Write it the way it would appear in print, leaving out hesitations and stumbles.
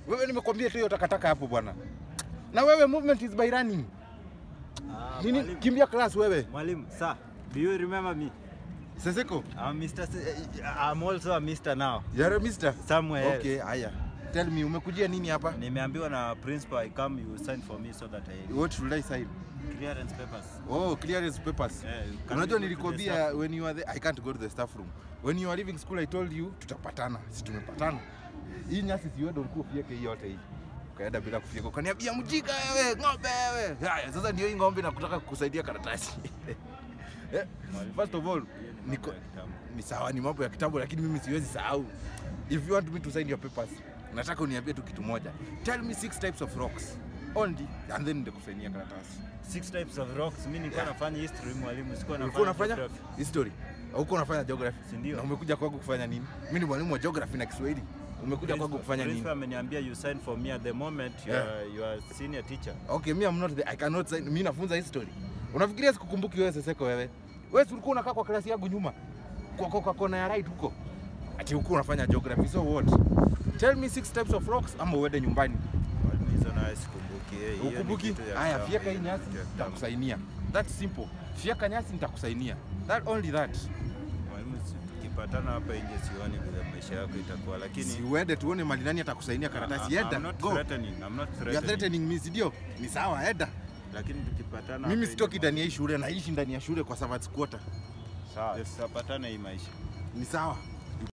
Wewe nimekwambia tu hiyo takataka hapo bwana. Na wewe movement is by running. Ah, Nini mwalimu. kimbia class wewe. Mwalimu, sir, do you remember me? Seseko, I'm Mr. I'm also a Mr. now. you're a mister. Somewhere else. Okay, haya. Tell me umekujia nini hapa? Nimeambiwa na principal I come, you sign for me so that I What should I sign? Clearance papers. Oh, clearance papers. Yeah, you can Unajua go to the nilikwambia staff. when you are there, I can't go to the staff room. When you are leaving school I told you tutapatana. Si tumepatana. Hii nyasi si wewe ndio ulikuwa ufyeke hii yote hii. Ukaenda bila kufyeka. Ukaniambia mjinga wewe, ng'ombe wewe. Haya, sasa ndio hii ng'ombe nakutaka kukusaidia karatasi. Eh, first of all, Hiyo ni mambo niko ya kitambo. Ni sawa, ni mambo ya kitambo, lakini mimi siwezi sahau. If you want me to sign your papers, nataka uniambie tu kitu moja. Tell me six types of rocks only and then nitakusainia karatasi. Six types of rocks. Mimi nilikuwa nafanya history, mwalimu, sikuwa Ulikuwa nafanya unafanya geography. history? Huko unafanya geography? Si ndio? Na umekuja kwangu kufanya nini? Mimi ni mwalimu wa geography na Kiswahili. Umekuja kwangu kufanya nini? Principal ameniambia you sign for me at the moment you Yeah. are, you are senior teacher. Okay, me I'm not the, I cannot sign. Mimi nafunza history. Unafikiria sikukumbuki wewe Seseko wewe? Wewe si ulikuwa unakaa kwa klasi yangu nyuma. Kwa kona ya right huko. Ati huko unafanya geography. So what? Tell me six types of rocks ama uende nyumbani. Mwalimu, hizo naye sikumbuki. Eh, hiyo ni Ukumbuki? kitu ya Haya, kitambo, fyeka hii hiyo ni nyasi kitu ya kitambo. nitakusainia. That's simple. Fyeka nyasi nitakusainia. That only that. Mwalimu, tukipatana hapa nje sioni vile maisha yako itakuwa, lakini Si uende tuone mali nani atakusainia karatasi. I'm Enda. not Go. threatening, I'm not You are threatening. threatening me, si ndio? Ni sawa, enda. Lakini tukipatana Mimi hapa sitoki nje, ndani ya hii shule, naishi ndani ya shule kwa servants quarter. Sawa, tutapatana hii maisha. Ni sawa.